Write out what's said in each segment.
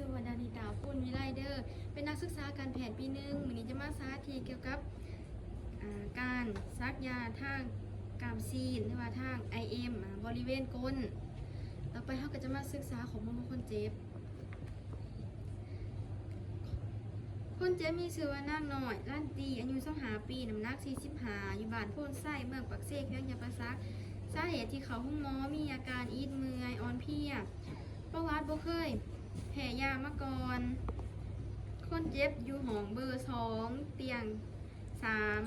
ຊື່ວ່າ ດານິຕາ ພູນວິໄລ ເດີ ເປັນນັກສຶກສາການແພດປີໜຶ່ງ. ມື້ນີ້ຈະມາສາທິດກ່ຽວກັບ ອາ ການສັກຢາທາງກ້າມຊີ້ນ ຫຼືວ່າທາງ ໄອເອັມ ອາ ບໍລິເວນກົ້ນ. ຕໍ່ໄປເຮົາກໍຈະມາສຶກສາຂໍ້ມູນຂອງຄົນເຈັບ. ຄົນເຈັບມີຊື່ວ່າ ນາງນ້ອຍ ລັນຕີ ອາຍຸຊາວຫ້າປີ ນ້ຳໜັກສີ່ສິບຫ້າ ຢູ່ບ້ານໂພນໄຊ ເມືອງປາກເຊ ແຂວງຈຳປາສັກ. ສາເຫດທີ່ເຂົ້າໂຮງໝໍມີອາການອິດເມື່ອຍ, ອ່ອນເພຍ, ປະຫວັດບໍ່ເຄີຍແພ້ຢາມາກ່ອນ. ຄົນເຈັບຢູ່ຫ້ອງເບີສອງ ຕຽງສາມ.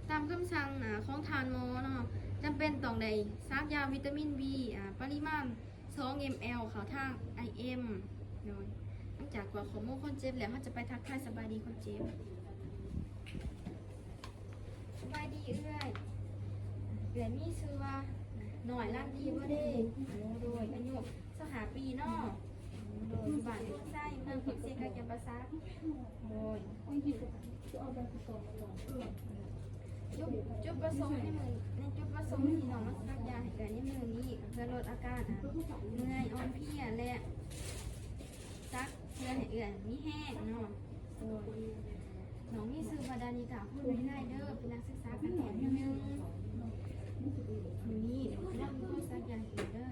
ຕາມຄຳສັ່ງ ອາ ຂອງທ່ານໝໍເນາະ, ຈຳເປັນຕ້ອງໄດ້ສັກຢາວິຕາມິນ B ອາ ປະລິມານ ສອງເອັມແອລ ເຂົ້າທາງ ໄອເອັມ ໂດຍ. ຫຼັງຈາກກວດຂໍ້ມູນຄົນເຈັບແລ້ວ ເຮົາຈະໄປທັກທາຍສະບາຍດີຄົນເຈັບ. ສະບາຍດີເອື້ອຍ. ເອື້ອຍມີຊື່ວ່າ ນ້ອຍ ລັນຕີ ບໍ່ເດ? ໂດຍ. ອາຍຸຊາວຫ້າປີເນາະ. ໂດຍ. ຢູ່ບ້ານໂພນໄຊ ເມືອງປາກເຊ ແຂວງຈຳປາສັກ. ໂດຍ. ຈຸດ ຈຸດປະສົງໃນມື້ ໃນຈຸດປະສົງທີ່ນ້ອງມາສັກຢາໃຫ້ເອື້ອຍໃນມື້ນີ້ ກໍເພື່ອລົດອາການ ອາ ເມື່ອຍ, ອ່ອນເພຍ ແລະ ສັກເພື່ອໃຫ້ເອື້ອຍມີແຮງເນາະ. ໂດຍ. ນ້ອງມີຊື່ວ່າ ດານິຕາ ພູນວິໄລ ເດີ ເປັນນັກສຶກສາການແພດປີໜຶ່ງ. ມື້ນີ້ເຮົາຈະມາສັກຢາໃຫ້ເອື້ອຍເດີ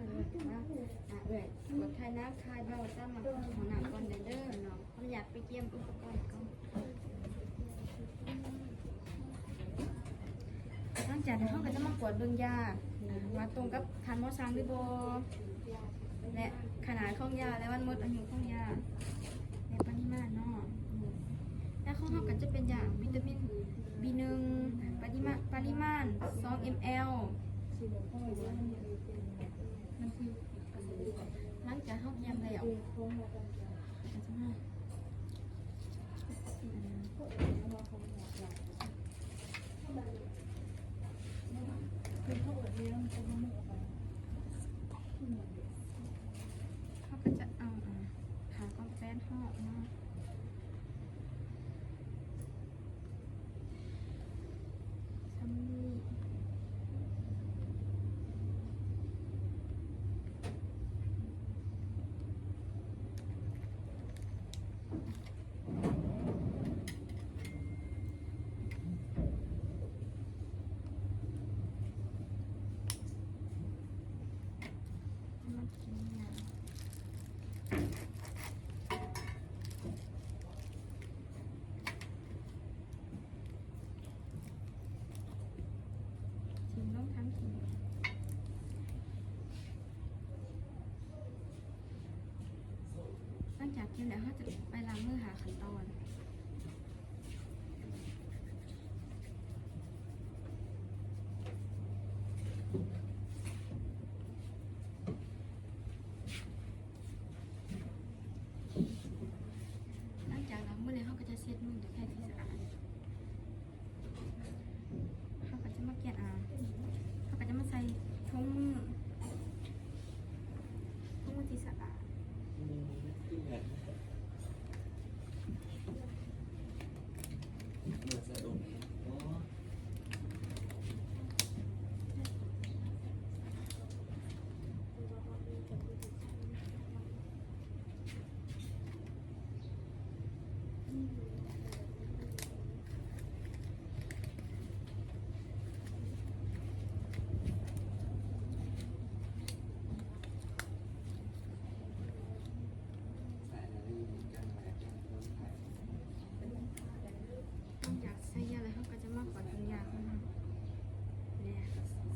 ວ່າ ອາ ເອື້ອຍປວດຄາຍໜັກຄາຍເບົາ ສາມາດເຂົ້າຫ້ອງນ້ຳກ່ອນໄດ້ເດີເນາະ. ເຮົາຢາກໄປກຽມອຸປະກອນກ່ອນ. ຫຼັງຈາກນັ້ນເຮົາກໍຈະມາກວດເບິ່ງຢາ ວ່າຕົງກັບທ່ານໝໍສັ່ງຫຼືບໍ່ ແລະ ຂະໜາດຂອງຢາ ແລະ ວັນໝົດອາຍຸຂອງຢາ ແລະ ປະລິມານເນາະ. ຢາຂອງເຮົາກໍຈະເປັນຢາວິຕາມິນ ບີໜຶ່ງ ປະລິມານ ປະລິມານ ສອງເອັມແອລ. ຫຼັງຈາກເຮົາກຽມແລ້ວ ເຮົາກໍຈະເອົາ ອາ ຜ້າກັນແດດຫອມມາ ຊຳນີ້. ຫຼັງຈາກກິນແລ້ວ ເຮົາຈະໄປລ້າງມືຫ້າຂັ້ນຕອນ. ຫຼັງຈາກລ້າງມືແລ້ວ ເຮົາກໍຈະເຊັດມືດ້ວຍແຜ່ນທີ່ສະອາດ. ເຮົາກໍຈະມາກຽນ ອາ ເຮົາກໍຈະມາໃສ່ຖົງມື ຖົງມືທີ່ສະອາດ. ຫຼັງຈາກໃສ່ຢາແລ້ວ ເຮົາກໍຈະມາກວດເບິ່ງຢາຂອງເຮົາ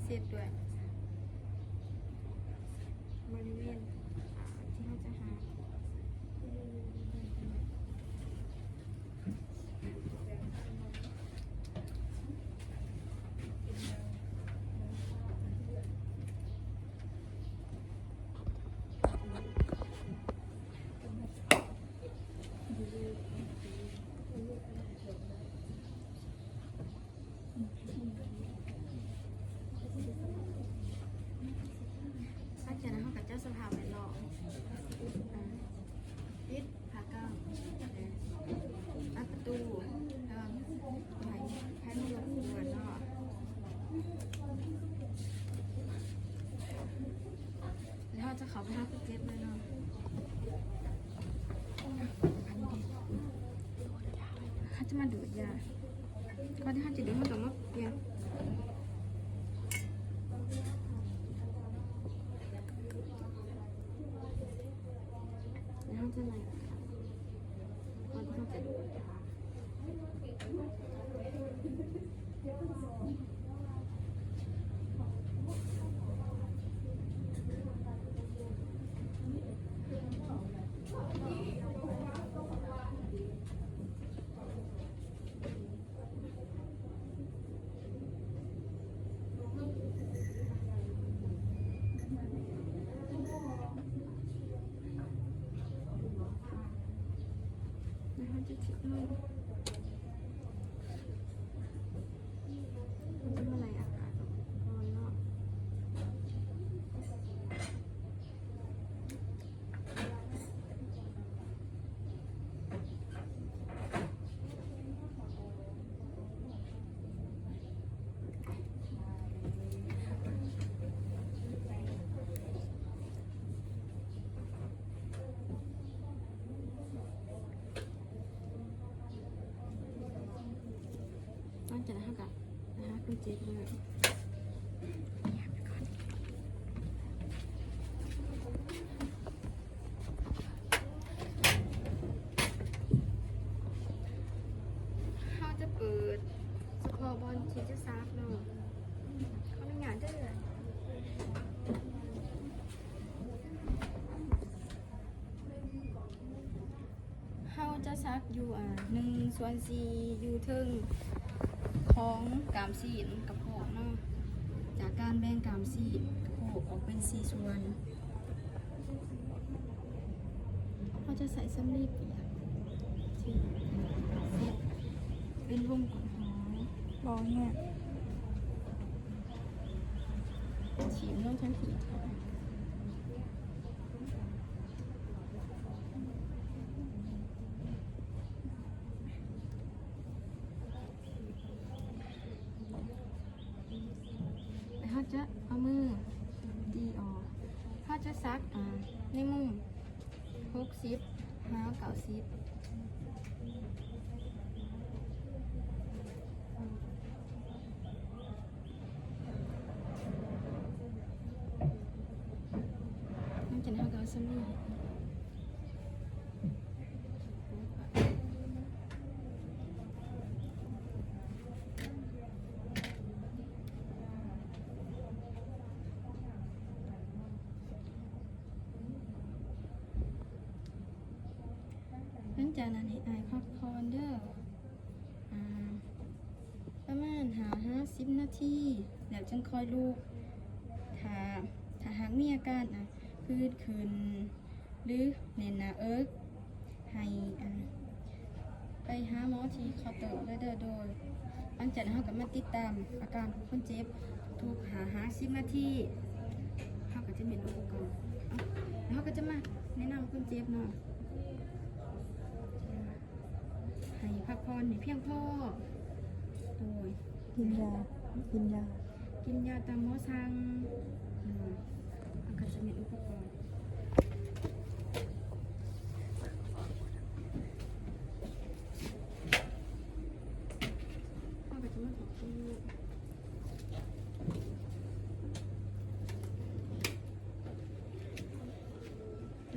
ເຊັດດ້ວຍບໍລິເວນທີ່ເຮົາຈະຫາ. ມາດູດຢາ ກ່ອນທີ່ເຮົາຈະດູດ ເຮົາຕ້ອງມາປ່ຽນ ແລ້ວເຮົາຈະໄລ່ອາກາດ ກ່ອນທີ່ເຮົາຈະດູດຢາ. ແລ້ວເຮົາຈະເຊັກເລີຍ ເຮົາຈະມາໄລ່ອາກາດກ່ອນເນາະ. ຫຼັງຈາກນັ້ນເຮົາກະໄປຫາຄົນເຈັບເລີຍ. ເຮົາຈະເປີດສະເພາະບ່ອນທີ່ຈະສັກເນາະ. ຂໍອະນຸຍາດເດີ. ເຮົາຈະສັກຢູ່ ອາ ໜຶ່ງສ່ວນສີ່ ຢູ່ເທິງຂອງກ້າມຊີ້ນກະໂພກເນາະ. ຈາກການແບ່ງກ້າມຊີ້ນກະໂພກອອກເປັນສີ່ສ່ວນ ເຮົາຈະໃຊ້ສຳລີປຽກທີ່ເຮັດເປັນວົງກ້ວມໆ ບໍ່ແຍກ ຖິ້ມລົງທັງທີ. ແລ້ວເຮົາຈະເອົາມືຕີອອກ ເຮົາຈະສັກ ອາ ໃນມຸມຫົກສິບຫາເກົ້າສິບ. ຫຼັງຈາກນັ້ນເຮົາກະເອົາສຳລີ ຫຼັງຈາກນັ້ນໃຫ້ອ້າຍພັກຜ່ອນເດີ ອາ ປະມານຫ້າຫາສິບນາທີ ແລ້ວຈຶ່ງຄ່ອຍລຸກ. ຖ້າ ຖ້າຫາກມີອາການ ອາ ຜືດຂຶ້ນ ຫຼື ແໜ້ນໜ້າເອິກ ໃຫ້ ອາ ໄປຫາໝໍທີ່ເຄົາເຕີເລີຍເດີ. ໂດຍ ຫຼັງຈາກນັ້ນເຮົາກະມາຕິດຕາມອາການຂອງຄົນເຈັບທຸກໆຫ້າຫາສິບນາທີ ເຮົາກະຈະເມັດອຸປະກອນ ເອົາ ແລ້ວເຮົາກະຈະມາແນະນຳຄົນເຈັບເນາະ. ໃຫ້ພັກຜ່ອນໃຫ້ພຽງພໍ. ໂດຍ ກິນຢາ ກິນຢາ ກິນຢາຕາມໝໍສັ່ງ. ໂດຍ ແລ້ວກະຈະເມັດອຸປະກອນ ເຮົາກະຈະມາຖອດ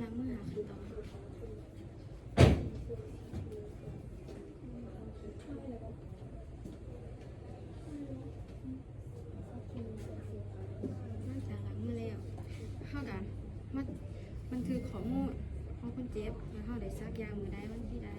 ລ້າງມືຫາຂັ້ນຕອນ. ຫຼັງຈາກລ້າງມືແລ້ວ ເຮົາກະມາບັນທຶກຂໍ້ມູນຂອງຄົນເຈັບ ວ່າເຮົາໄດ້ສັກຢາມື້ໃດ ວັນທີໃດ.